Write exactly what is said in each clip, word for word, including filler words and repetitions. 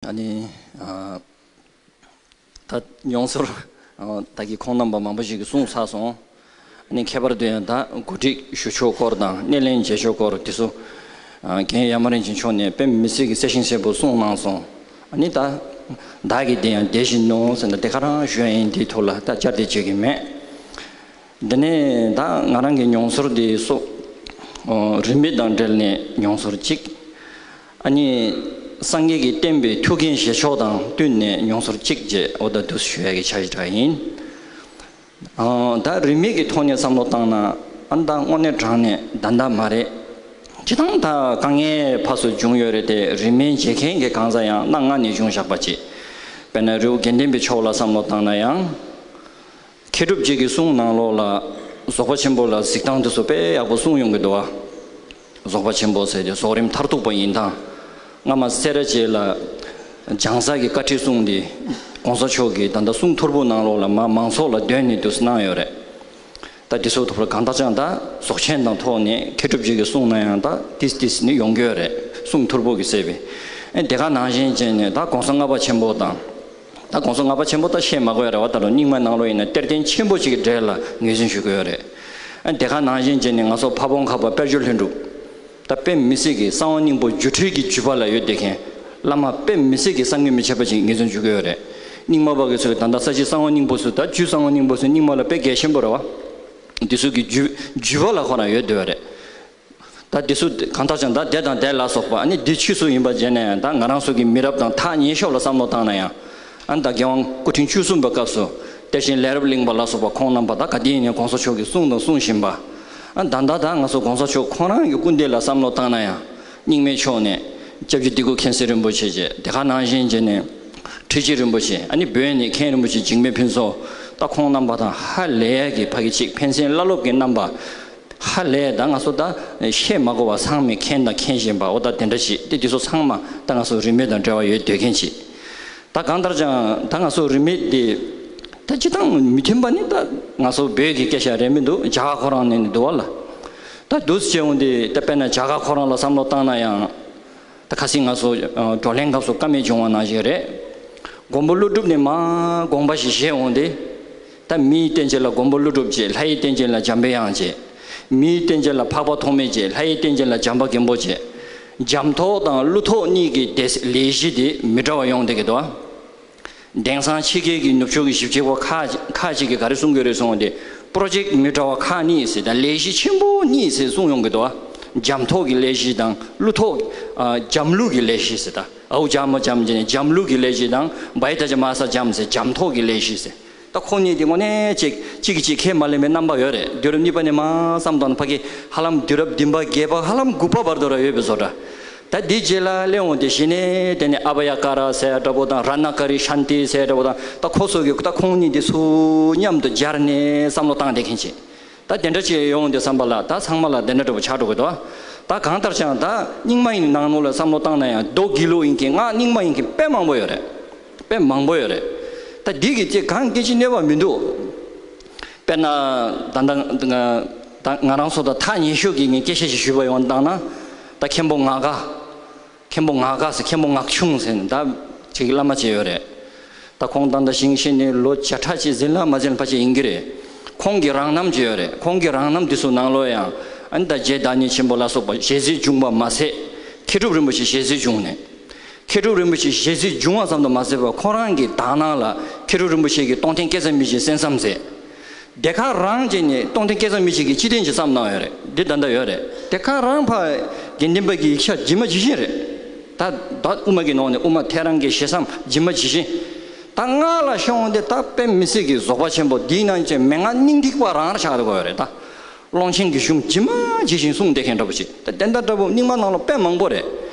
ཨ་ནི་ཨ་ད་མྱོང་ཚོར་ཨ་ད་གི་ཁོང་རྣམ་པ་མང་པོ་ཞིག་གིས་གསུངས་ཚར་སོང་། ཨ་ནི་ཁྱད་པར་དུ་ཡང་ད་གོ་སྒྲིག་ཞུ་ཕྱོགས་སྐོར་དང་སྣེ་ལེན་བྱེད་ཕྱོགས་སྐོར་དེ་ཚོ་ཨ་རྒན་ཡ་མ་རིན་ཆེན་མཆོག་ནས་དཔེ་མི་སྲིད་ཀྱི་གསལ་ཤིང་གསལ་པོ་གསུངས་གནང་སོང་། ཨ་ནི་ད་བདག་གིས་དེ་ཡང་བདེ་བཞིན་ནོ་ཟེར་ན་དེ་ག་རང་ཞུ་ཡ་ཡིན། དེའི་ཐོག་ལ་ད་བསྐྱར་ཟློས་བྱེད་ཀྱི་མེད། འདི་ནས་ད་ང་རང་གི་མྱོང་ཚོར་འདི་སོགས། ཨོ། རིས་མེད་དང་འབྲེལ་ནས་མྱོང་ཚོར་གཅིག། ཨ་ནི་སངས་རྒྱས་ཀྱི་བསྟན་པའི་ཐུགས་འགན་བཞེས་ཕྱོགས་དང་བསྟུན་ནས་མྱོང་ཚོར་གཅིག་བཅས་འོ་ད་འདུག་ཞུ་ཡ་གི་འཆར་གཞི་འདྲ་ཡིན། ཨོ། ད་རིས་མེད་ཀྱི་ཐོག་ནས་བསམ་བློ་བཏང་ན་ཨ་ནི་ད་དངོས་གནས་དྲང་གནས་ད་ད་མ་རེད། སྤྱིར་བཏང་ད་དཀའ་ངལ་ཕར་ཚུར་བྱུང་ཡོད་རེད་དེ། རིས་མེད་བྱེད་མཁན་གྱི་གང་ཟག་ཡང་གནའ་སྔ་ནས་བྱུང་བཞག་པ་ཅིག། དཔེར་ན་རི་བོ་དགེ་ལྡན་པའི་ཕྱོགས་ལ་བསམ་བློ་བཏང་ན་ཡང་། མཁས་གྲུབ་རྗེ་གི་གསུང་ནང་ལོགས་ལ་རྫོགས་པ་ཆེན་པོ་ལ་གཟིགས་སྟངས་དེ་ཚོ་དཔེ་ཡག་པོ་གསུངས་ཡོང་གི་འདུག་བ། རྫོགས་པ་ཆེན་པོ་ཟེར་ཏེ་རྫོགས་རིམ་མཐར་ཐུག་པ་ཡིན་དང་། སྔ་མ་སེ་ར་བྱེས་ལ་བྱང་ས་གི་བཀའ་ཁྲིད་གསུངས་ཏེ། གོང་ས་མཆོག་གིས་ད་ལྟ་གསུང་ཐོར་བུ་ནང་ལོགས་ལ་མ་མང་ཚོགས་ལ་འདོན་ནས་འདུག་གནང་ཡོད་རེད། ད་དེ་ཚོ་ཐོག་ལ་གང་ལྟར་ཀྱང་ད་རྫོགས་ཆེན་དང་ཐོག་ནས་མཁས་གྲུབ་རྗེ་གི་གསུང་ན་ཡང་ད་ཏིས་ཏིས་ནི་ཡོང་གི་ཡོད་རེད། གསུང་ཐོར་བུ་གི་གསལ་བའི། ཨེ་དེ་ག་ནང་བཞིན་བྱས་ནས་ད་གོང་ས་ལྔ་པ་ཆེན་པོ་དང་། ད་གོང་ས་ལྔ་པ་ཆེན་པོ་ད་བཤད་མ་དགོས་ཡ་རེད་བ། ད་ལོ་རྙིང་མ་ནང་ལོགས་ཡིན་ན་གཏེར་སྟོན་ཆེན་པོ་ཅིག་གི་གྲས་ལ་ངོས་འཛིན་ཞུ་གི་ཡོད་རེད། ཨ་དེ་ག་ནང་བཞིན་བྱས་ནས་ང་ཚོ་ཕ་བོང་ཁ་པ་དཔལ་འབྱོར་ལྷུན་གྲུབ། ད་དཔེ་མི་སྲིད་ཀྱི་གསང་བ་སྙིང་པོ་སྒྱུ་འཕྲུལ་གྱི་བརྒྱུད་པ་ལ་ཡོད་བསྡད་མཁན། བླ་མ་དཔེ་མི་སྲིད་ཀྱི་བསམ་གྱིས་མི་ཁྱབ་པ་ཅིག་ངོས་འཛིན་ཞུ་གི་ཡོད་རེད། རྙིང་མ་པ་གི་ཚོས་ད་ལྟ་ས་སྐྱའི་གསང་བ་སྙིང་པོ་ཚོ་ད་རྒྱུད་གསང་བ་སྙིང་པོ་ཚོ་རྙིང་མ་ལ་དཔེ་གལ་ཆེན་པོ་རེད་བ། འདི་ཚོ་གི་བརྒྱུད་བརྒྱུད་པ་ལ་ཁོ་རང་ཡོད་བསྡད་པ་རེད། ད་འདི་ཚོ་གང་ལྟར་ཀྱང་ད་དེ་དང་དེ་ལ་སོགས་པ་ཨ་ནི་འདི་ཕྱིས་སུ་ཡིན་པ་བྱས་ནས་ད་ང་རང་ཚོ་གི་མི་རབས་དང་ཐག་ཉེ་ཤོས་ལ་བསམ་བློ་བཏང་ན་ཡང་། ཨ་ནི་ད་རྒྱལ་དབང་སྐུ་ཕྲེང་བཅུ་གསུམ་པའི་སྐབས་སུ་གཏེར་ཆེན་ལས་རབ་གླིང་པ་ལ་སོགས་པ་ཁོང་རྣམ་པ་ད་ག་དུས་ཡིན་ནའི་གོང་ས་མཆོག་གིས་གསུངས་དང་གསུང་བཞིན་པ། ཨ་ནི་ད་ལྟ་ད་ང་ཚོ་གོང་ས་མཆོག་ཁོང་རང་གི་སྐུ་ཟླ་ལ་བསམ་བློ་བཏང་ན་ཡང་། རྙིང་མའི་ཕྱོགས་ནས་སྐྱབས་རྗེ་དིལ་མགོ་མཁྱེན་བརྩེ་རིན་པོ་ཆེ་བཅས་དེ་ག་ནང་བཞིན་བྱས་ནས་ཁྲི་ཆེན་རིན་པོ་ཆེ། ཨ་ནི་བོད་ནས་མཁན་རིན་པོ་ཆེ་འཇིགས་མེད་ཕུན་ཚོགས། ད་ཁོང་རྣམ་པ་དང་ཧ་ལས་ཀྱི་ཕ་གི་གཅིག་ཕན་སེམས་བླ་སློབ་ཀྱི་རྣམ་པ། ཧ་ལས་ད་ང་ཚོ་ད་བཤད་མ་དགོས་པ་ཚང་མས་མཁྱེན་དང་མཁྱེན་བཞིན་པ། འོ་ད་དེ་འདྲ་ཞིག་དེ་དེ་ཚོ་ཚང་མ་ད་ང་ཚོ་རིས་མེད་དང་འབྲེལ་བ་ཡོད་སྡོད་མཁན་ཞིག། ད་གང་ལྟར་ཀྱང་ད་ང་ཚོ་རིས་མེད་དེ་ད་སྤྱིར་བཏང་མི་མཐུན་པ་ནི་ད་ང་ཚོ་བོད་ཀྱི་སྐད་ཆ་རེད་མི་འདུག་རྒྱ་གར་ཁོ་རང་ནས་ནི་འདུག་བ་ལ། ད་འདུག་སེ་བྱས་འོང་དུས་ད་དཔེར་ན་རྒྱ་གར་ཁོ་རང་ལ་བསམ་བློ་བཏང་ན་ཡང་། ད་ཁ་སང་ང་ཚོ་ཨ་བགྲོ་གླེང་སྐབས་སུ་བཀའ་མོལ་བྱུང་བ་ནང་བཞིན་རེད། མགོན་པོ་ཀླུ་སྒྲུབ་ནས་མར་དགོངས་པ་ཞིག་བཞེས་འོང་སྟེ། ད་མིའི་རྟེན་ཅན་ལ་མགོན་པོ་ཀླུ་སྒྲུབ་བྱས། ལྷ་ཡི་རྟེན་ཅན་ལ་འཇམ་པའི་དབྱངས་བྱས། མིའི་རྟེན་ཅན་ལ་འཕགས་པ་ཐོགས་མེད་བྱས། ལྷ་ཡི་རྟེན་ཅན་ལ་བྱམས་པ་མགོན་པོ་བྱས། འཇམ་ཐོགས་དང་ཀླུ་ཐོགས་གཉིས་ཀྱི་དེ་ལས་གཞི་དེ་མི་འདྲ་བ་ཡོང་བསྡད་ཀྱི་འདུག་ཨ། དེང་སང་ཕྱི་རྒྱལ་གྱི་ནུབ་ཕྱོགས་ཀྱི་ཞིབ་དཔྱད་པ་ཁག་ཁག་ཅིག་གིས་ག་རེ་གསུང་གི་རེད་གསུངས་ཏེ། པྲོ་ཇེཀ་མི་འདྲ་བ་ཁག་གཉིས་ཟེར་དང་ལས་གཞི་ཆེན་པོ་གཉིས་ཟེར་གསུངས་ཡོང་གི་འདུག་ཨ། འཇམ་ཐོགས་ཀྱི་ལས་གཞི་དང་ཀླུ་ཐོགས། ཨ། འཇམ་ཀླུ་གི་ལས་གཞི་ཟེར་ད། ཨའུ་འཇམ་མོ་འཇམ་བྱས་ནས་འཇམ་ཀླུ་གི་ལས་གཞི་དང་བའི་ད་ཇ་མ་ས་འཇམ་ཟེར་འཇམ་ཐོགས་ཀྱི་ལས་གཞི་ཟེར། ད་ཁོ་གཉིས་དེ་དངོས་གནས་གཅིག་གཅིག་གིས་གཅིག་ཁས་མ་ལེན་པའི་རྣམ་པ་ཡོད་རེད། དུས་རབས་གཉིས་པ་ནས་མར་བསམ་བཏང་ན་ཕ་གི་ཧ་ལམ་དུས་རབས་བདུན་པ་བརྒྱད་པ་ཧ་ལམ་དགུ་པ་བར་དུ་ར་ཡོད་པའི་བཟོ་འདྲ། ད་འདི་རྗེས་ལ་སླེབས་འོང་དེ་གཞི་ནས་དེ་ནས་ཨ་བྷ་ཡ་ཀ་ར་ཟེར་འདྲ་པོ་དང་རཏྣ་ཀ་རི་ཤཱན་ཏི་ཟེར་འདྲ་པོ་དང་ད་ཁོ་ཚོ་གི་ད་ཁོང་གཉིས་དེ་ཚོ་མཉམ་དུ་སྦྱར་ནས་བསམ་བློ་བཏང་བསྡད་མཁན་ཅིག། ད་དེ་འདྲ་ཅིག་ཡོང་དུས་བསམ་པ་ལ་ད་ཚང་མ་ལ་དེ་འདྲ་འདྲ་པོ་ཆགས་འགྲོ་གི་འདུག། ད་གང་ལྟར་ཀྱང་ད་རྙིང་མ་ཡི་ནང་ལོགས་ལ་བསམ་བློ་བཏང་ན་ཡང་མདོ་དགེ་ལུགས་ཡིན་མཁན་སྔགས་རྙིང་མ་ཡིན་མཁན་དཔེ་མང་པོ་ཡོད་རེད། དཔེ་མང་པོ་ཡོད་རེད། ད་འདི་གི་ཅིག་གང་སྐད་ཅིག་གནོད་པ་མི་འདུག། དཔེར་ན་ད་ལྟ་ང་ད་ང་རང་ཚོ་དང་ཐག་ཉེ་ཤོས་ཀྱི་ངས་སྐད་ཆ་ཞིག་ཞུས་པ་ཡོང་བཏང་ན། ད་མཁན་པོ་ངག་དགའ། མཁན་པོ་ངག་དགའ་ཟེར། མཁན་པོ་ངག་ཆུང་ཟེར་ནས་ད་ཅིག་བླ་མ་ཅིག་ཡོད་རེད། ད་ཁོང་ད་ལྟ་ཞིང་གཤེགས་ནས་ལོ་བརྒྱ་ཕྲག་གཅིག་ཟིན་ལ་མ་ཟིན་ལ་ཕལ་ཆེར་ཡིན་གྱི་རེད། ཁོང་གི་རང་རྣམ་ཅིག་ཡོད་རེད། ཁོང་གི་རང་རྣམ་དེ་ཚོ་ནང་ལོགས་ཡང་ཨ་ནི་ད་རྗེ་བདག་ཉིད་ཆེན་པོ་ལ་སོགས་པ་ཞལ་གཟིགས་བྱུང་བ་མ་ཟད། མཁས་གྲུབ་རིན་པོ་ཆེ་ཞལ་གཟིགས་བྱུང་ནས། མཁས་གྲུབ་རིན་པོ་ཆེ་ཞལ་གཟིགས་བྱུང་བ་ཙམ་དུ་མ་ཟད་པར་ཁོ་རང་གི་དག་སྣང་ལ་མཁས་གྲུབ་རིན་པོ་ཆེ་གིས་སྟོང་ཐུན་སྐལ་བཟང་མི་བཞིའི་གསན་བསམ་མཛད། དེ་ག་རང་བྱས་ནས་སྟོང་ཐུན་སྐལ་བཟང་མི་བཞི་གི་སྤྱི་དོན་ཅིག་བསམ་གནང་ཡོད་རེད། འདི་ད་ལྟ་ཡོད་རེད། དེ་ག་རང་ཕར་དགེ་འདུན་པ་གི་ཡིག་ཆ་ཇི་མ་ཇི་བཞིན་རེད། ད་ད་དབུ་མ་གི་ནང་ནས་དབུ་མ་ཐལ་རང་གི་ཞེ་མཚམས་ཇི་མ་ཇི་བཞིན། ད་སྔགས་ལ་ཤོང་སྟེ་ད་དཔེ་མི་སྲིད་ཀྱི་རྫོགས་པ་ཆེན་པོ་འདིའི་ནང་བཞིན་མན་ངག་སྙིང་ཐིག་པ་རང་ར་ཆགས་འགྲོ་གི་ཡོད་རེད་ད། ཀློང་ཆེན་གྱི་གཞུང་ཇི་མ་ཇི་བཞིན་གསུངས་བསྡད་མཁན་འདྲ་པོ་ཞིག། ད་དེ་འདྲ་འདྲ་པོ་རྙིང་མ་ནང་ལ་དཔེ་མང་པོ་རེད།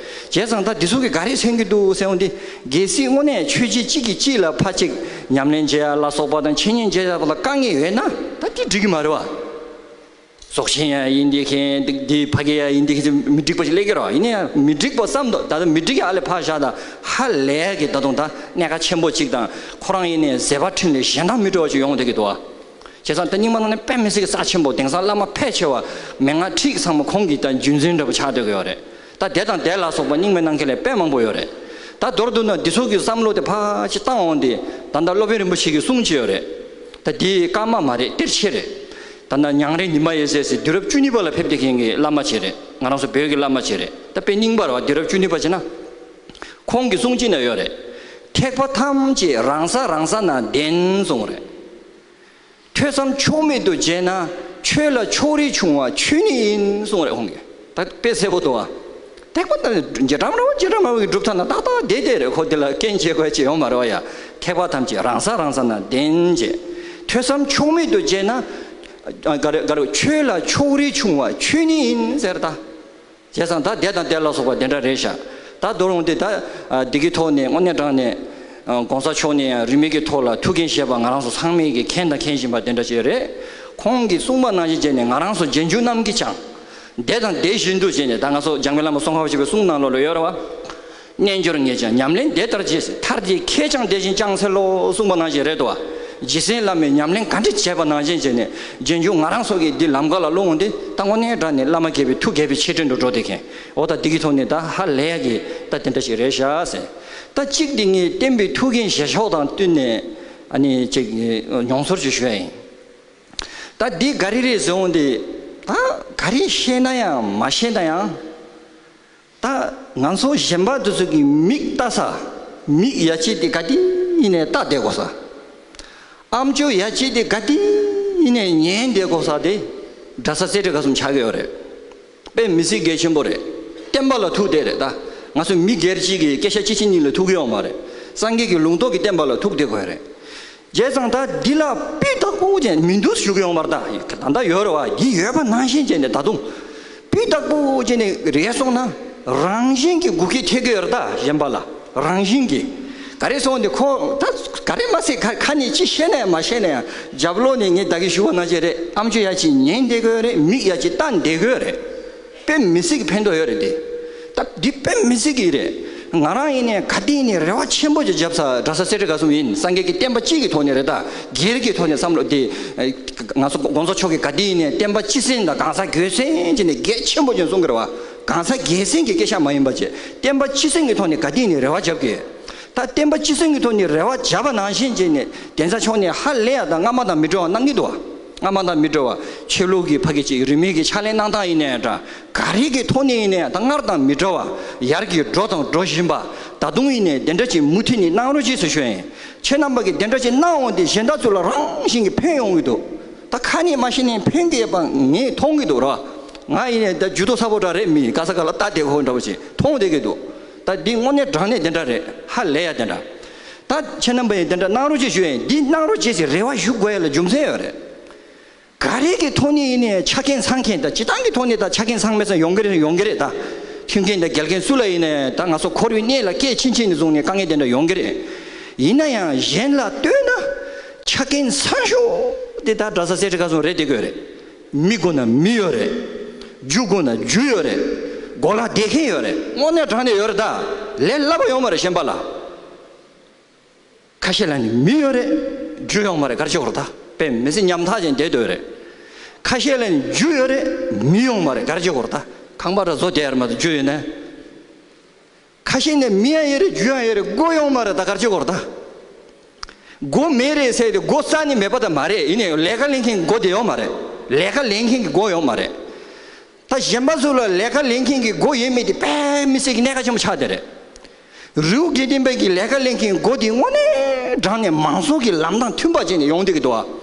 བྱས་ཙང་ད་འདི་ཚོ་གིས་ག་རེ་མཚོན་གྱི་འདུག་ཟེར་འོང་དུས། གལ་སྲིད་དངོས་གནས་ཆོས་བརྒྱུད་གཅིག་གིས་གཅིག་ལ་ཕར་གཅིག་ཉམས་ལེན་བྱེད་ཡ་ལ་སོགས་པ་དང་འཆད་ཉན་བྱེད་ཡ་ལ་དཀའ་ངལ་ཡོད་ན་ད་དེ་འགྲིག་གི་མ་རེད་བ། རྫོགས་ཆེན་ཡང་ཡིན་བསྡད་མཁན་འདི་ཕ་གི་ཡང་ཡིན་བསྡད་མཁན་མི་འགྲིག་པ་ཞིག་སླེབས་ཀྱི་རེད་བ། ཡིན་ན་ཡང་མི་འགྲིག་པ་བསམ་འདུག། ད་ལྟ་མི་འགྲིག་ཡ་ཨ་ལས་ཕར་བཞག། ད་ཧ་ལས་ཀྱི་ད་དུང་ད་གནད་འགག་ཆེན་པོ་གཅིག་དང་ཁོ་རང་ཡིན་ནའི་བཟོད་པ་ཁྲིམས་ལས་གཞན་དག་མི་འགྲོ་བ་ཅིག་ཡོང་བསྡད་ཀྱི་འདུག་བ། བྱས་ཙང་ད་རྙིང་མ་ནང་ནས་དཔེ་མི་སྲིད་ཀྱི་རྩ་ཆེན་པོ། དེང་སང་བླ་མ་ཕལ་ཆེ་བ་མན་ངག་ཁྲིད་ཚང་མ་ཁོང་གི་ད་རྒྱུན་འཛིན་འདྲ་པོ་ཆགས་སྡོད་ཀྱི་ཡོད་རེད། ད་དེ་དང་དེ་ལ་སོགས་པ་རྙིང་མའི་ནང་ཁེ་ལས་དཔེ་མང་པོ་ཡོད་རེད། ད་མདོར་བསྡུ་ན་འདི་ཚོ་གི་བསམ་བློ་དེ་ཕར་ཅིག་བཏང་འོང་དེ། ད་ལྟ་སློབ་དཔོན་རིན་པོ་ཆེ་གི་གསུང་ཅིག་ཡོད་རེད། ད་འདི་བཀའ་མ་མ་རེད། གཏེར་ཆོས་རེད། ད་ལྟ་ཉང་རལ་ཉི་མ་ཡེ་ཟེར་ཟེར་དུས་རབས་བཅུ་གཉིས་པ་ལ་ཕེབས་བསྡད་མཁན་གྱི་བླ་མ་ཅིག་རེད། ང་རང་ཚོ་བོད་ཀྱི་བླ་མ་ཅིག་རེད། ད་དཔེ་རྙིང་པ་རེད་བ། དུས་རབས་བཅུ་གཉིས་པ་བྱས་ན། ཁོང་གི་གསུང་ཅིག་ན་ཡོད་རེད། ཐེག་པ་ཐམས་ཅད་རང་ས་རང་ས་ན་བདེན་གསུངས་རེད། ཐོས་བསམ་ཕྱོགས་མེད་དུ་བྱས་ན། ཆོས་ལ་ཕྱོགས་རིས་ཆུང་བ་ཆོས་ཉིད་ཡིན་གསུངས་རེད་ཁོང་གིས། ད་དཔེ་གསལ་པོ་འདུག་བ། ཐེག་པ་ད་རྗེ་བྲག་སྨྲ་བ་རྗེ་བྲག་སྨྲ་བ་གི་སྒྲུབ་ཐབས་ན་ཏག་ཏག་བསྡད་བསྡད་རེད། ཁོ་དེ་ལ་རྐྱེན་བྱེད་དགོས་ཅིག་ཡོད་མ་རེད་བ་ཡ། ཐེག་པ་ཐམས་ཅད་རང་ས་རང་ས་ན་བདེན་བྱས། ཐོས་བསམ་ཕྱོགས་མེད་དུ་བྱས་ན། ཨ། ག་རེ་ག་རེ། ཆོས་ལ་ཕྱོགས་རིས་ཆུང་བ་ཆོས་ཉིད་ཡིན་ཟེར་ད། བྱས་ཙང་ད་དེ་དང་དེ་ལ་སོགས་པ་དེ་འདྲ་རེད་ཤག་ད་མདོར་འོང་དུས་ད། ཨ། འདི་གི་ཐོག་ནས་དངོས་གནས་དྲང་གནས། ཨ། གོང་ས་མཆོག་ནས་ཡང་རིས་མེད་ཀྱི་ཐོག་ལ་ཐུགས་འགན་བཞེས་པ་ང་རང་ཚོ་ཚང་མས་ཀྱི་མཁྱེན་དང་མཁྱེན་བཞིན་པ་དེ་འདྲ་ཞིག་རེད། ཁོང་གིས་གསུངས་པ་ནང་བཞིན་བྱས་ནས་ང་རང་ཚོ་རྗེས་འཇུག་རྣམས་ཀྱིས་ཀྱང་། དེ་དང་དེ་བཞིན་དུ་བྱས་ནས། ད་ང་ཚོ་འཇམ་མགོན་བླ་མ་ཙོང་ཁ་པ་ཆེན་པོའི་གསུང་ནང་ལོགས་ལ་ཡོད་རེད་བ། རྣལ་འབྱོར་ངས་ཀྱང་ཉམས་ལེན་དེ་ལྟར་བྱས། ཐར་འདོད་ཁྱེད་ཀྱང་དེ་བཞིན་ཀྱང་འཚལ་ལོ་གསུངས་པ་ནང་བཞིན་རེད་དོ། རྗེ་བཙུན་བླ་མས་ཉམས་ལེན་ག་འདྲ་བྱས་པ་ནང་བཞིན་བྱས་ནས་རྗེས་འཇུག་ང་རང་ཚོ་གིས་འདི་ལམ་ཁ་ལ་སློང་འོང་དུས། ད་དངོས་གནས་དྲང་གནས་བླ་མ་དགྱེས་པའི་ཐུགས་དགྱེས་པའི་ཆེ་འབྲིང་དུ་འགྲོ་བསྡད་མཁན། འོ། ད་འདི་གི་ཐོག་ནས་ད་ཧ་ལས་ཡག་གི་ད་དེ་འདྲ་ཞིག་རེད་ཤག་ཟེར། ད་གཅིག་འདི་ངས་བསྟན་པའི་ཐུགས་འགན་བཞེས་ཕྱོགས་དང་བསྟུན་ནས། ཨ་ནི་ཅིག་མྱོང་ཚོར་ཅིག་ཞུ་ཡ་ཡིན། ད་འདི་ག་རེ་རེད་ཟེར་འོང་དུས། ད་ག་རེ་བཤད་ན་ཡང་མ་བཤད་ན་ཡང་། ད་ང་ཚོ་གཞན་པ་དེ་ཚོ་གི་མིག་ལྟ་ས། མིག་ཡ་གཅིག་དེ་ག་དུས་ཡིན་ནའི་ལྟ་བསྡད་དགོས་ས། ཨམ་ཅོག་ཡ་གཅིག་དེ་ག་དུས་ཡིན་ནའི་ཉན་བསྡད་དགོས་ས་དེ། གྲྭ་ས་སེ་འབྲས་དགའ་གསུམ་ཆགས་ཀྱི་ཡོད་རེད། དཔེ་མི་སྲིད་གལ་ཆེན་པོ་རེད། བསྟན་པ་ལ་ཐུག་བསྡད་རེད་ད། ང་ཚོ་མི་སྒེར་གཅིག་གི་སྐད་ཆ་གཅིག་གཅིག་གཉིས་ལ་ཐུག་གི་ཡོད་མ་རེད། སངས་རྒྱས་ཀྱི་ལུང་རྟོགས་ཀྱི་བསྟན་པ་ལ་ཐུག་བསྡད་དགོས་རེད། བྱས་ཙང་ད་འདི་ལ་སྤུས་དག་པོ་ཅན་མི་འདུག་ཞུ་གི་ཡོད་མ་རེད་ད། ད་ལྟ་ཡོད་རེད་བ། འདི་ཡོད་པ་ནང་བཞིན་བྱས་ནས་ད་དུང་སྤུས་དག་པོ་བྱས་ནས་རེད་སོང་ན། རང་བཞིན་གྱི་འགུལ་སྐྱོད་ཐེབས་ཀྱི་ཡོད་རེད་ད། གཞན་པ་ལ་རང་བཞིན་གྱི། ག་རེ་སོང་དེ་ཁོ་ད་ག་རེ་མ་ཟད་ཁ་ཁ་ནས་ཅི་བཤད་ན་ཡང་མ་བཤད་ན་ཡང་། རྒྱབ་ལོགས་ནས་ངས་ད་གིན་ཞུ་བ་ནང་བཞིན་རེད། ཨམ་ཅོག་ཡ་གཅིག་ཉན་བསྡད་ཀྱི་ཡོད་རེད། མིག་ཡ་གཅིག་ལྟ་བསྡད་ཀྱི་ཡོད་རེད། དཔེ་མི་སྲིད་ཀྱི་ཕན་ཐོགས་ཡོད་རེད་དེ། ད་འདི་དཔེ་མི་སྲིད་ཀྱི་རེད། ང་རང་ཡིན་ནའི་ག་དུས་ཡིན་ནའི་རེ་བ་ཆེན་པོ་ཅིག་བརྒྱབ་ས་གྲྭ་ས་སེ་འབྲས་དགའ་གསུམ་ཡིན། སངས་རྒྱས་ཀྱི་བསྟན་པ་སྤྱི་གི་ཐོག་ནས་རེད་ད། སྒེར་གྱི་ཐོག་ནས་བསམ་བློ་དེ། ང་ཚོ་གོང་ས་མཆོག་གིས་ག་དུས་ཡིན་ནའི་བསྟན་པ་སྤྱི་སེམས་དང་གང་ཟག་སྒེར་སེམས་ཀྱི་ནས་གལ་ཆེན་པོ་ཅིག་གསུང་གི་རེད་བ། གང་ཟག་སྒེར་སེམས་ཀྱི་སྐད་ཆ་མ་ཡིན་པ་བྱས། བསྟན་པ་སྤྱི་སེམས་ཀྱི་ཐོག་ནས་ག་དུས་ཡིན་ནའི་རེ་བ་བརྒྱབ་ཀྱི། ད་བསྟན་པ་སྤྱི་སེམས་ཀྱི་ཐོག་ནས་རེ་བ་བརྒྱབ་པ་ནང་བཞིན་བྱས་ནས་གདན་ས་མཆོག་ནས་ཧ་ལས་ཡ་ད་སྔ་མ་དང་མི་འདྲ་བ་གནང་གི་འདུག་བ། སྔ་མ་དང་མི་འདྲ་བ། ཆོས་ལུགས་ཀྱི་ཕ་གི་ཅིག་རིས་མེད་ཀྱི་ཕྱག་ལེན་གནང་སྟངས་ཡིན་ནའི་འདྲ། ག་རེ་གི་ཐོག་ནས་ཡིན་ནའི་ད་སྔར་དང་མི་འདྲ་བ། ཡར་གྱི་འགྲོ་དང་འགྲོ་བཞིན་པ། ད་དུང་ཡིན་ནའི་དེ་འདྲ་ཅིག་མུ་མཐུད་ནས་གནང་རོགས་ཅེས་སུ་ཞུ་ཡིན། ཁྱེད་རྣམ་པ་གིས་དེ་འདྲ་ཅིག་གནང་འོང་དུས་གཞན་དག་ཚོ་ལ་རང་བཞིན་གྱིས་ཕན་ཡོང་གི་འདུག་ད་ཁ་ནས་མ་བཤད་ནའི་ཕན་གྱི་ཡོད་པ་ངས་མཐོང་གི་འདུག་ར། ང་ཡིན་ནའི་ད་ཇུས་གཏོགས་ཚ་པོ་འདྲ་རེད། མི་ག་ས་ག་ལ་ལྟ་བསྡད་ཁོ་འདྲ་བོ་ཅིག་མཐོང་བསྡད་ཀྱི་འདུག་ད་འདི་དངོས་གནས་དྲང་གནས་དེ་འདྲ་རེད། ཧ་ལས་ཡ་དེ་འདྲ། ད་ཁྱེད་རྣམ་པ་ཡིས་དེ་འདྲ་གནང་རོགས་ཅེས་ཞུ་ཡིན། འདི་གནང་རོགས་ཅེས་ཟེར་རེ་བ་ཞུ་དགོས་ཡ་ལ་རྒྱུ་མཚན་ཡོད་རེད། ག་རེ་གི་ཐོག་ནས་ཡིན་ནའི་ཆ་རྐྱེན་ཚང་མཁན་དང་། སྤྱིར་བཏང་གི་ཐོག་ནས་ད་ཆ་རྐྱེན་ཚང་མེད་ཙང་ཡོང་གི་རེད། ཡོང་གི་རེད་ད། མཐུན་རྐྱེན་དང་འགལ་རྐྱེན་སུ་ལ་ཡིན་ནའི་ད་ང་ཚོ་འཁོར་བའི་གནས་ལ་སྐྱེས་ཕྱིན་ཆད་ནས་བཟུང་ནས་དཀའ་ངལ་དེ་འདྲ་ཡོང་གི་རེད། ཡིན་ན་ཡང་གཞན་ལ་ལྟོས་ན་ཆ་རྐྱེན་ཚང་ཤོས་དེ་ད་གྲྭ་ས་སེ་འབྲས་དགའ་གསུམ་རེད་བསྡད་ཀྱི་ཡོད་རེད། མི་དགོས་ན་མི་ཡོད་རེད། རྒྱུ་དགོས་ན་རྒྱུ་ཡོད་རེད། གོ་ལ་བསྡད་མཁན་ཡོད་རེད། དངོས་གནས་དྲང་གནས་ཡོད་རེད་ད། ལས་སླ་པོ་ཡོད་མ་རེད་གཞན་པ་ལ། ཁ་ཤས་ལ་ནི་མི་ཡོད་རེད། རྒྱུ་ཡོད་མ་རེད། ག་རེ་བྱེད་དགོས་རེད་ད། དཔེ་མི་སྲིད་ཉམ་ཐག་ཅན་བསྡད་སྡོད་རེད། ཁ་ཤས་ལ་ནི་རྒྱུ་ཡོད་རེད། མི་ཡོད་མ་རེད། ག་རེ་བྱེད་དགོས་རེད་ད། ཁང་པ་འདྲ་བཟོ་བསྡད་ཡོད་མ་གཏོགས་རྒྱུ་ཡོད་ན། ཁ་ཤས་ནི་མི་ཡང་ཡོད་རེད། རྒྱུ་ཡང་ཡོད་རེད། སྒོ་ཡོད་མ་རེད་ད། ག་རེ་བྱེད་དགོས་རེད་ད། སྒོ་མེད་རེད་ཟེར་ཏེ་སྒོ་རྩ་ནས་མེད་པ་ད་མ་རེད། ཡིན་ནའི་ལས་ཀ་ལས་མཁན་གྱི་སྒོ་དེ་ཡོད་མ་རེད། ལས་ཀ་ལས་མཁན་གྱི་སྒོ་ཡོད་མ་རེད། ད་གཞན་པ་ཚོ་ལ་ལས་ཀ་ལས་མཁན་གྱི་སྒོ་ཡོད་མེད་དེ་དཔེ་མི་སྲིད་ཀྱི་གནད་འགག་ཆེན་པོ་ཆགས་བསྡད་རེད། རི་བོ་དགེ་ལྡན་པའི་གི་ལས་ཀ་ལས་མཁན་སྒོ་དེ་དངོས་གནས་དྲང་གནས་མང་ཚོགས་ཀྱི་ལམ་དང་མཐུན་པ་བྱས་ནས་ཡོང་བསྡད་ཀྱི་འདུག་ཨ།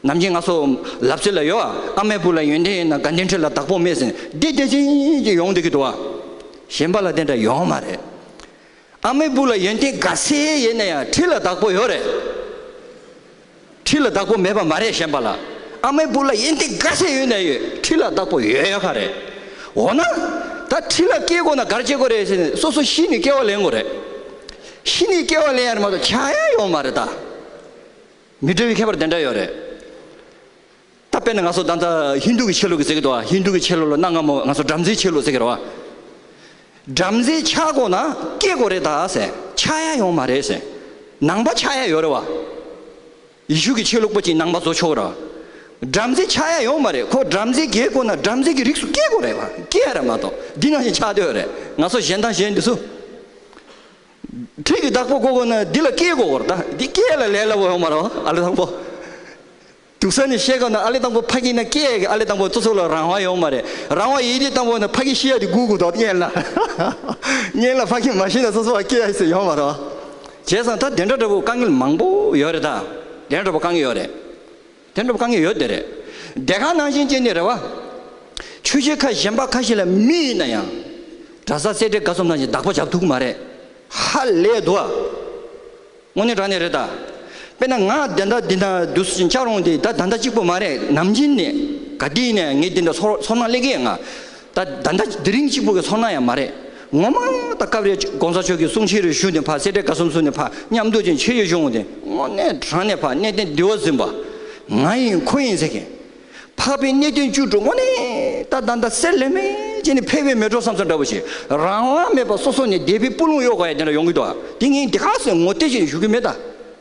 ནམ་རྒྱུན་ང་ཚོ་ལབ་ཚུལ་ལ་ཡོད་ཨ། ཨ་མའི་བུ་ལ་ཡོན་ཏན་ཡོད་ན་དགའ་ལྡན་ཁྲི་ལ་བདག་པོ་མེད་ཟེར་འདི་དེ་བཞིན་གྱི་ཡོང་བསྡད་ཀྱི་འདུག་ཨ། གཞན་པ་ལ་དེ་འདྲ་ཡོང་མ་རེད། ཨ་མའི་བུ་ལ་ཡོན་ཏན་ག་ཚད་ཡོད་ན་ཡང་ཁྲི་ལ་བདག་པོ་ཡོད་རེད། ཁྲི་ལ་བདག་པོ་མེད་པ་མ་རེད་གཞན་པ་ལ། ཨ་མའི་བུ་ལ་ཡོན་ཏན་ག་ཚད་ཡོད་ན་ཡོད། ཁྲི་ལ་བདག་པོ་ཡོད་ཡོད་ཁ་རེད། འོ་ན། ད་ཁྲི་ལ་སྐྱེ་དགོས་ན་ག་རེ་བྱེད་དགོས་རེད་ཟེར་ནས་སོ་སོ་ཤི་ནས་སྐྱེ་བ་ལེན་དགོས་རེད། ཤི་ནས་སྐྱེ་བ་ལེན་ཡ་རེད་མ་གཏོགས་ཆགས་ཡ་ཡོད་མ་རེད་ད། མི་འདྲ་བའི་ཁྱད་པར་དེ་འདྲ་ཡོད་རེད། ད་དཔེར་ན་ང་ཚོ་ད་ལྟ་ཧིན་དུ་གི་ཆོས་ལུགས་ཀྱི་ཟེར་གི་འདུག་བ། ཧིན་དུ་གི་ཆོས་ལུགས་ལ་གནའ་སྔ་མོ་ང་ཚོ་བྲམ་ཟེའི་ཆོས་ལུགས་ཟེར་གི་རེད་བ། བྲམ་ཟེ་ཆགས་དགོས་ན་སྐྱེ་དགོས་རེད་ད་ཟེར། ཆགས་ཡ་ཡོད་མ་རེད་ཟེར། ནང་པ་ཆགས་ཡ་ཡོད་རེད་བ། ཡེ་ཤུ་གི་ཆོས་ལུགས་པ་ཅིག་ནང་པ་བཟོ་ཆོག་ར། བྲམ་ཟེ་ཆགས་ཡ་ཡོད་མ་རེད། ཁོ་བྲམ་ཟེ་རྒྱལ་དགོས་ན་བྲམ་ཟེ་གི་རིགས་སུ་སྐྱེ་དགོས་རེད་བ། སྐྱེ་ཡ་རེད་མ་གཏོགས་འདི་ནང་བཞིན་ཆགས་སྡོད་རེད། ང་ཚོ་གཞན་དང་གཞན་འདི་ཚོ། ཁྲིད་ཀྱི་བདག་པོ་དགོས་དགོས་ན་འདི་ལ་སྐྱེལ་དགོས་པ་རེད། ད་འདི་སྐྱེལ་ལ་ལས་སླ་པོ་ཡོད་མ་རེད་བ། ཨ་ལེ་དང་པོ། འདུག་ས་ནས་བཤད་དགོས་ན་ཨ་ལེ་དང་པོ་ཕ་གི་ན་སྐྱེལ་གི་ཨ་ལེ་དང་པོ་སོ་སོ་ལ་རང་དབང་ཡོད་མ་རེད། རང་དབང་ཡིན་དུས་དང་པོ་ན་ཕ་གི་ཤི་ཡ་དེ་སྒུག་དགོས་འདུག་སྔོན་ལ། སྔོན་ལ་ཕ་གི་མ་ཤི་ན་སོ་སོ་ལ་སྐྱེལ་ཡ་ཟེར་ཡོད་མ་རེད་བ། བྱས་ཙང་ད་དེ་འདྲ་འདྲ་པོ་དཀའ་ངལ་མང་པོ་ཡོད་རེད། ད་དེ་འདྲ་འདྲ་པོ་དཀའ་ངལ་ཡོད་རེད། དེ་འདྲ་དཀའ་ངལ་ཡོད་དེ་རེད། དེ་ག་ནང་བཞིན་བྱས་ནས་རེད་བ། ཆོས་བྱེད་ཁག་གཞན་པ་ཁ་ཤས་ལ་མི་ཡིན་ན་ཡང་། གྲྭ་ས་སེ་འབྲས་དགའ་གསུམ་ནང་བཞིན་བདག་པོ་བྱ་ཐུབ་ཀྱི་མ་རེད། ཧ་ལས་འདུག་ཨ། དངོས་གནས་དྲང་གནས་རེད་ད། དཔེར་ན་ང་དེ་འདྲ་འདི་འདྲ་འདུག་སེ་བྱ་རུང་དེ་ད་ད་ལྟ་གཅིག་པོ་མ་རེད། ནམ་རྒྱུན་ནས་ག་དུས་ནས་ངས་འདི་འདྲ་ཚོར་ཚོར་སྣང་སླེབས་ཀྱི་ཡོད་ང་། ད་ད་ལྟ་དེ་རིང་གཅིག་པོ་གི་ཚོར་སྣང་ཡང་མ་རེད། ངོ་མ་ད་སྐབས་རེ་གོང་ས་མཆོག་གི་གསུང་ཆོས་རེ་ཞུས་ནས་ཕར་སེ་འབྲས་དགའ་གསུམ་ཚུགས་ནས་ཕར་མཉམ་དུ་ཅིག་ཆོས་ཞུ་ཡོང་དེ་དངོས་གནས་དྲང་གནས་ཕར་གནས་བརྟན་འདི་བ་ཟིན་པ། ང་ཡིན་ཁོ་ཡིན་ཟེར་མཁན། འཕགས་པའི་གནས་བརྟན་བཅུ་དྲུག་དངོས་གནས་ད་ད་ད་གསེར་ལས་མེད་ཅེས་ནི་ཕལ་པའི་མེ་སྒྲོན་བསམ་ཚུལ་འདྲ་པོ་ཞིག་རང་དབང་མེད་པ་སོ་སོ་ནས་སྡེ་པའི་སྤུ་ལོང་གཡོག་ག་ཡ་དེ་འདྲ་ཡོང་གི་འདུག་ཨ། དེ་ངས་འདི་ག་ཟེར་ངོ་དེ་ཅིག་ཞུ་གི་མེད་ད།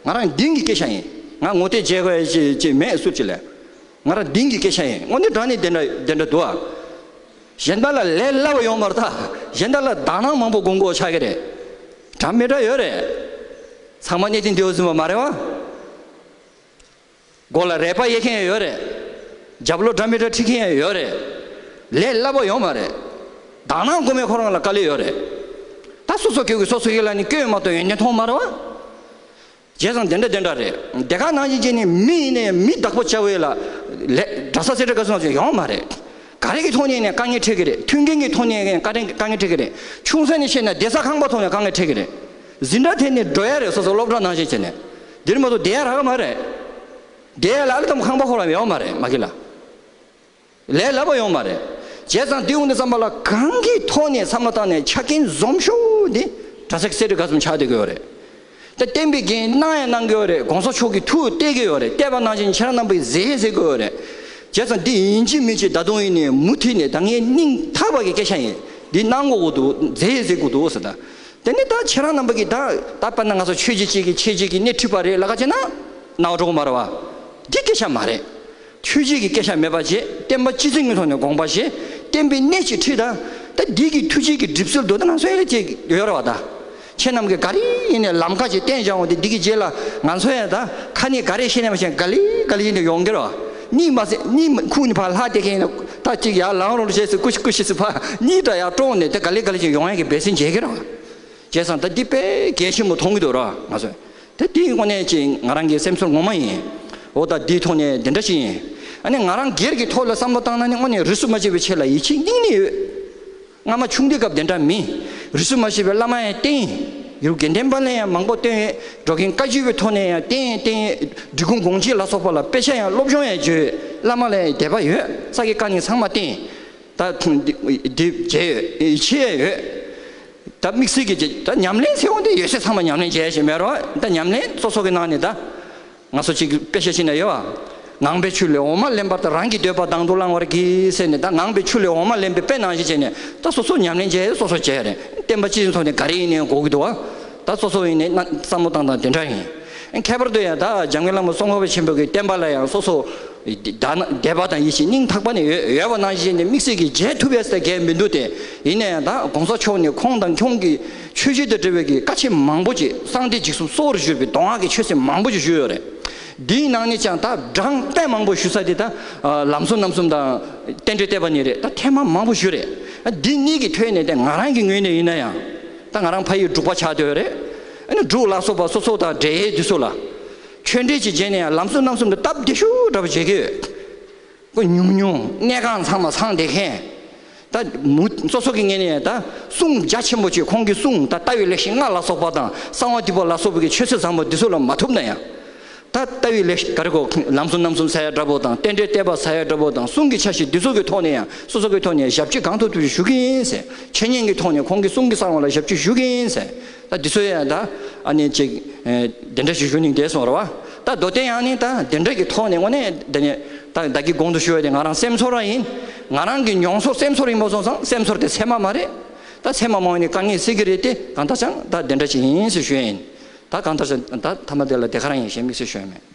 ང་རང་གཏིང་གི་སྐད་ཆ་ཡིན། ང་ངོ་དེ་བྱེད་དགོས་ཡ་ཅིག་ཅིག་མེད་སུ་ཅིག་ལས། ང་རང་གཏིང་གི་སྐད་ཆ་ཡིན། དངོས་གནས་དྲང་གནས་དེ་འདྲ་དེ་འདྲ་འདུག་ཨ། གཞན་དག་ལ་ལས་སླ་པོ་ཡོང་མ་རེད་ད། གཞན་དག་ལ་དག་སྣང་མང་པོ་སྒོམ་དགོས་ཆགས་ཀྱི་རེད། འདྲ་མི་འདྲ་ཡོད་རེད། ཚང་མ་གནས་བརྟན་འདི་བ་ཟིན་པ་མ་རེད་བ། མགོ་ལ་རལ་པ་གཡས་མཁན་ཡང་ཡོད་རེད། རྒྱབ་ལོགས་འདྲ་མི་འདྲ་ཁྲིད་མཁན་ཡང་ཡོད་རེད། ལས་སླ་པོ་ཡོད་མ་རེད། དག་སྣང་སྒོམ་མཁན་ཁོ་རང་ལ་དཀའ་ལས་ཡོད་རེད། ད་སོ་སོ་སྐྱོ་གི་སོ་སོ་ཡིད་ལ་ནི་སྐྱོན་མ་གཏོགས་ཡོན་ཏན་མཐོང་མ་རེད་བ། བྱས་ཙང་དེ་འདྲ་དེ་འདྲ་རེད། དེ་ག་ནང་བཞིན་བྱས་ནས་མི་ཡིན་ནའི་མི་བདག་པོ་བྱ་བའི་ལ་ལས་གྲྭ་ས་སེ་འབྲས་དགའ་གསུམ་ཡོང་མ་རེད། ག་རེ་གི་ཐོག་ནས་ནས་དཀའ་ངལ་འཕྲད་ཀྱི་རེད། མཐུན་རྐྱེན་གྱི་ཐོག་ནས་དཀའ་དཀའ་ངལ་འཕྲད་ཀྱི་རེད། ཆུང་ས་ནས་བཤད་ན་བསྡད་ས་ཁང་པ་ཐོག་ནས་དཀའ་ངལ་འཕྲད་ཀྱི་རེད། འཛིན་གྲྭ་དེ་ནས་འགྲོ་ཡ་རེད། སོ་སོ་སློབ་གྲྭ་ནང་བཞིན་བྱས་ནས། འདིར་མ་གཏོགས་བསྡད་ཡ་རག་གི་མ་རེད། བསྡད་ཡ་ལ་ཨ་ལེ་དམ་ཁང་པ་ཁོ་རང་ཡོང་མ་རེད་མ་གི་ལ། ལས་སླ་པོ་ཡོང་མ་རེད། བྱས་ཙང་འདི་འོང་དུས་ཙམ་པ་ལ་གང་གི་ཐོག་ནས་བསམ་བློ་བཏང་ནས་ཆ་རྐྱེན་འཛོམས་ཤོས་འདི་གྲྭ་ས་གི་སེ་འབྲས་དགའ་གསུམ་ཆགས་བསྡད་ཀྱི་ཡོད་རེད། ད་བསྟན་པའི་འགན་གནང་ཡང་གནང་གི་ཡོད་རེད། གོང་ས་མཆོག་གི་ཐུགས་གཏད་ཀྱི་ཡོད་རེད། གཏད་པ་ནང་བཞིན་ཁྱེད་རང་རྣམ་པས་མཛད་ཟེར་གྱི་ཡོད་རེད། བྱས་ཙང་འདི་ཡིན་གཅིག་མིན་གཅིག་ད་དུང་ཡིན་ནས་མུ་མཐུད་ནས་ད་ངས་སྙིང་ཐག་པ་གི་སྐད་ཆ་ཡིན། འདི་གནང་དགོས་ཀྱི་འདུག་མཛད་ཟེར་དགོས་འདུག་ཟེར་ད། དེ་ནས་ད་ཁྱེད་རང་རྣམ་པ་གིས་ད་ད་དཔེར་ན་ང་ཚོ་ཆོས་བརྒྱུད་གཅིག་གིས་ཆོས་བརྒྱུད་ཀྱི་སྣེ་ཁྲིད་པ་རེད་ལབ་ཀ་བྱས་ན་ནའོ་འགྲོ་གི་མ་རེད་བ། འདི་སྐད་ཆ་མ་རེད། ཆོས་བརྒྱུད་ཀྱི་སྐད་ཆ་མེད་པ་བྱས། བསྟན་པ་སྤྱི་བཙུགས་ཀྱི་ཐོག་ནས་དགོངས་པ་བཞེས། བསྟན་པའི་གནས་ཅིག་ཁྲིད་ད། ད་འདི་གི་ཐུགས་རྗེ་གི་གྲིབ་བསིལ་དོ་ད་ང་ཚོ་ཡ་ཅིག་ཡོད་རེད་བ་ད། ཁྱེད་རྣམས་ཀྱིས་ག་རེ་ཡིན་ནས་ལམ་ཁ་ཅིག་བསྟན་བཞག་འོང་དེ་འདི་གི་རྗེས་ལ་ང་ཚོ་ཡ་ད་ཁ་ནས་ག་རེ་བཤད་ནས་མ་བཤད་ག་ལེ་ག་ལེ་ཡིན་ནས་ཡོང་གི་རེད་བ། གཉིད་མ་སད་གཉིད་ཁུག་ནས་ཕར་ལྷག་བསྡད་མཁན་ཡིན་ན་ད་ཅིག་ཡར་ལངས་རོགས་བྱས་སུ་ཀུ་ཤི་ཀུ་ཤི་སུ་ཕར་གཉིད་འདྲ་ཡར་དཀྲོགས་ནས་དེ་ག་ལེ་ག་ལེ་ཅིག་ཡོང་ཡ་གི་འབད་བརྩོན་བྱེད་ཀྱི་རེད་བ། བྱས་ཙང་ད་འདི་དཔེ་གལ་ཆེན་པོ་མཐོང་གི་འདུག་ར་ང་ཚོས། ད་འདི་དངོས་གནས་ཅིག་ང་རང་གི་སེམས་ཚོར་ངོ་མ་ཡིན། འོ་ད་འདིའི་ཐོག་ནས་འདི་འདྲ་ཞིག་ཡིན། ཨ་ནི་ང་རང་སྒེར་གྱི་ཐོག་ལ་བསམ་བློ་བཏང་ན་ནི་དངོས་གནས་རིས་སུ་མ་ཆད་པའི་ཆེད་ལ་ཡིད་ཆེས་སྙིང་ནས་ཡོད། སྔ་མ་ཆུང་དུས་སྐབས་དེ་འདྲ་མིན། རིས་སུ་མ་ཆད་པའི་བླ་མ་ཡང་བསྟེན། ཡུལ་དགེ་ལྡན་པ་ལ་ཡང་མང་པོ་བསྟེན་ཡོད། འགྲོ་མགོན་བཀའ་བརྒྱུད་པའི་ཐོག་ནས་ཡང་བསྟེན་བསྟེན། འབྲི་གུང་དགོངས་གཅིག་ལ་སོགས་པ་ལ་དཔེ་ཆ་ཡང་སློབ་སྦྱོང་ཡང་བརྒྱུད། བླ་མ་ལ་ཡང་དད་པ་ཡོད། ས་དགེ་བཀའ་རྙིང་ཚང་མ་བསྟེན། ད་འདི་འདི་བྱས་ཡོད། ཡིད་ཆེས་ཡོད། ད་དམིགས་བསལ་གྱི་ད་ཉམས་ལེན་ཟེར་བ་འདི་ཡོད་ཚད་ཚང་མ་ཉམས་ལེན་བྱས་ཞེས་མེད་རོགས། ད་ཉམས་ལེན་སོ་སོ་གི་ནང་ནས་ད་ང་ཚོ་གཅིག་དཔེ་ཆ་ཞིག་ན་ཡོད་བ། ངང་པའི་ཆུ་ལས་འོ་མ་ལེན་པར་ད་རང་གི་འདོད་པ་དང་དུ་བླང་བར་གྱིས་ཟེར་ནས། ད་ངང་པའི་ཆུ་ལས་འོ་མ་ལེན་པའི་དཔེ་ནང་བཞིན་བྱས་ནས་ད་སོ་སོ་ཉམས་ལེན་བྱས། སོ་སོ་བྱས་རེད། བསྟན་པ་སྤྱི་ཚོགས་ནས་ག་རེ་ཡིན་ནའི་དགོས་ཀྱི་འདུག་བ། ད་སོ་སོ་ཡིན་ནའི་བསམ་བློ་བཏང་སྟངས་དེ་འདྲ་ཡིན། ཁྱད་པར་དུ་ཡང་ད་འཇམ་མགོན་བླ་མ་ཙོང་ཁ་པ་ཆེན་པོ་གི་བསྟན་པ་ལ་ཡང་སོ་སོ་དད་པ་དང་ཡིད་ཆེས་སྙིང་ཐག་པ་ནས་ཡོད་ཡོད་པ་ནང་བཞིན་ནས་དམིགས་བསལ་གྱིས་མཇལ་ཐུབ་པའི་ས་གལ་མི་འདུག་སྟེ། ཡིན་ན་ཡང་ད་གོང་ས་མཆོག་ནས་ཁོང་དང་ཁོང་གི་ཆོས་བརྒྱུད་དང་འབྲེལ་བའི་གི་བཀའ་ཆོས་མང་པོ་ཅིག་གསང་བདེ་འཇིགས་གསུམ་སྲོག་རུ་བཞུར་བའི་གདོང་ལྔ་གི་ཆོས་ཚན་མང་པོ་ཅིག་ཞུས་ཡོད་རེད། འདིའི་ནང་ནས་ཀྱང་ད་གྲངས་དཔེ་མང་པོ་ཞུ་ས་དེ་ད་ལམ་གསུམ་རྣམ་གསུམ་དང་རྟེན་འབྲེལ་བསྟོད་པ་གཉིས་རེད། ད་ཐེངས་མ་མང་པོ་ཞུས་རེད། འདི་གཉིས་ཀྱི་ཐོག་ནས་ད་ང་རང་གི་ངོས་ནས་ཡིན་ན་ཡང་ད་ང་རང་ཕ་ཡུལ་འབྲུག་པ་ཆགས་བསྡད་ཡོད་རེད། ཨ་ནི་འབྲུག་ལ་སོགས་པ་སོ་སོ་དང་འབྲེལ་ཡོད་དེ་ཚོ་ལ་ཆོས་འབྲེལ་གྱི་རྗེས་ནས་ཡང་ལམ་གསུམ་རྣམ་གསུམ་དུ་སྟབས་བདེ་ཤོས་འདྲ་པོ་བྱེད་ཀྱི་ཡོད། ཁོ་ཉུང་ཉུང་གནས་ཁང་ཚང་མ་ཚང་བསྡད་མཁན། ད་མུ་སོ་སོ་གི་ངོས་ནས་ད་གསུང་རྒྱ་ཆེན་པོ་ཅིག་ཁོང་གི་གསུང་ད་ལྟ་བའི་ལེགས་བཤད་ལྔ་ལ་སོགས་པ་དང་གསང་བ་འདུས་པ་ལ་སོགས་པའི་གི་ཆོས་ཚུལ་བཟང་པོ་འདི་ཚོ་ལ་མ་ཐུབ་ན་ཡང་། ད་ལྟ་བའི་ལེགས་ག་རེ་གོ་ལམ་གསུམ་རྣམ་གསུམ་ཟེར་ཡ་འདྲ་པོ་དང་རྟེན་འབྲེལ་བསྟོད་པ་ཟེར་ཡ་འདྲ་པོ་དང་གསུང་གི་ཆ་ཤས་འདི་ཚོ་གི་ཐོག་ནས་ཡང་སོ་སོ་གི་ཐོག་ནས་ཞབས་ཕྱི་གང་ཐུབ་ཐུབ་ཞུ་གི་ཡིན་ཟེར། འཆད་ཉན་གྱི་ཐོག་ནས་ཁོང་གི་གསུང་གི་གསང་བ་ལ་ཞབས་ཕྱི་ཞུ་གི་ཡིན་ཟེར། ད་འདི་ཚོ་ཡང་ད་ཨ་ནི་ཅིག་ཨེ་དེ་འདྲ་ཞིག་ཞུ་སྙིང་འདོད་སོང་ར་བ། ད་མདོ་དོན་ཡང་ནི་ད་དེ་འདྲ་གི་ཐོག་ནས་དངོས་གནས་དེ་ནས་ད་བདག་གིས་གོང་དུ་ཞུ་བ་དེ་ང་རང་སེམས་ཚོར་ར་ཡིན། ང་རང་གི་མྱོང་ཚོར་སེམས་ཚོར་ཡིན་པ་སོང་ཙང་སེམས་ཚོར་དེ་ཚད་མ་མ་རེད། ད་ཚད་མ་མ་ཡིན་ནི་དཀའ་ངལ་སེལ་གི་རེད་དེ་གང་ལྟར་ཀྱང་ད་དེ་འདྲ་ཞིག་ཡིན་ཟེར་ཞུ་ཡ་ཡིན། ད་གང་ལྟར་ཀྱང་ད་མཐའ་མ་དེ་ལ་དེ་ག་རང་ཡིན་ཞེས་དམིགས་བསལ་ཞུ་ཡ་མེད།